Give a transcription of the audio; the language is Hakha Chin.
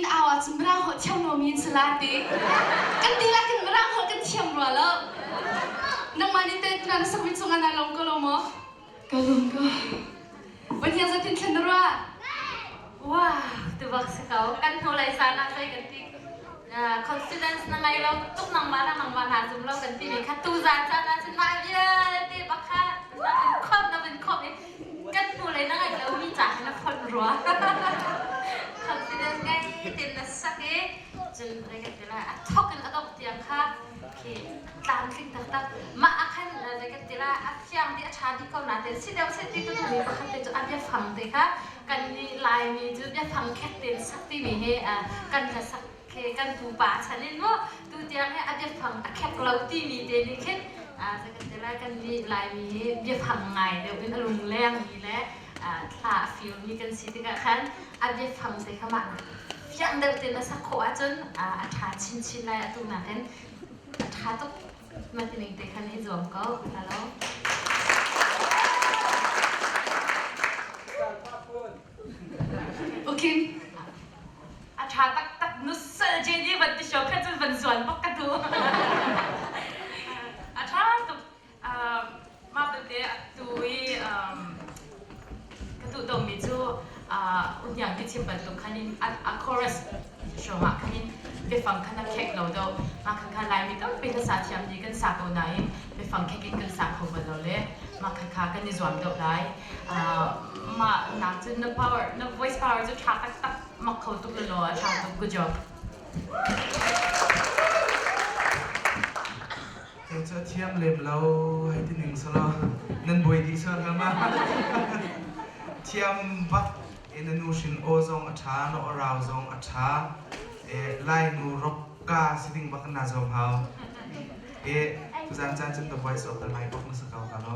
in au ahcun Mirang holh thiam lomi in si la ti. Kan dihlak in Mirang holh kan thiam rua lo. Nangmah nih teh na sakmi cungah naa lawm ko lo maw? Ka lawm ko. Pathian zatin thlen na ruah? Wow, tubak si ko. Kan hnulei zan ah zei kan ti confidence na ngei lo tuk nangmah na nangmah na zum lo kan ti mi kha tu zan caan ah cun mah vialte bak kha na vun khomh na vun khomh i kan hnulei na ngeih lo mi ca hi na fonh rua. Confidence ngei tin na sak i cun zei kan ti lai a thok in a dongh tiang kha khi tlamtling taktak. Mah ah khan zei kan ti lai a fiang dih a ṭha dih ko nain si deuh seh ti ka duhmi pakhat te cu a biafang te kha kan nih Laimi cu biafang khek tein sak timi hi kan hlasak khi kan pupa chan in mu tutiang hi a biafang a khek lo timi te nih khin zei kan ti lai kan nih Laimi hi biafang ngai deuh in a lunglengmi le thla a filmi kan si tikah khan a biafang te kha mah fiang deuh tein na sak khawh ahcun a ṭha chinchin lai atu nakin a ṭha tuk mah tining te khan i zuam ko hello. Okay. A ṭha taktak nusal JD van ti sho kha cun van zuan bak ka tu. A ṭha tuk. Mah belte tu i ka duh deuhmi cu uhniang ti chim bantuk khan in a chorus hrawngah khan in biafang khan a khek lo deuh. Mah kha kha Laimi tampi hlasa thiam nih kan sa ko nain biafang khek in kan sa kho bal lo le mah kha kha kan i zuam deuh lai. Mah nak cun na power na voice power cu ṭha taktak mak kho tuk lelaw a ṭha tuk. Good job. Kei cu a thiam lem lo hei ti ning selaw nan buai dih sual hnga ma. Thiam bak in na nu hrin aw zong a ṭha, na aw rau zong a ṭha. Lainu rock ka si ding bak na zuam hau. E tuzan caan cun The Voice of the Lai bak na si ko ka lo.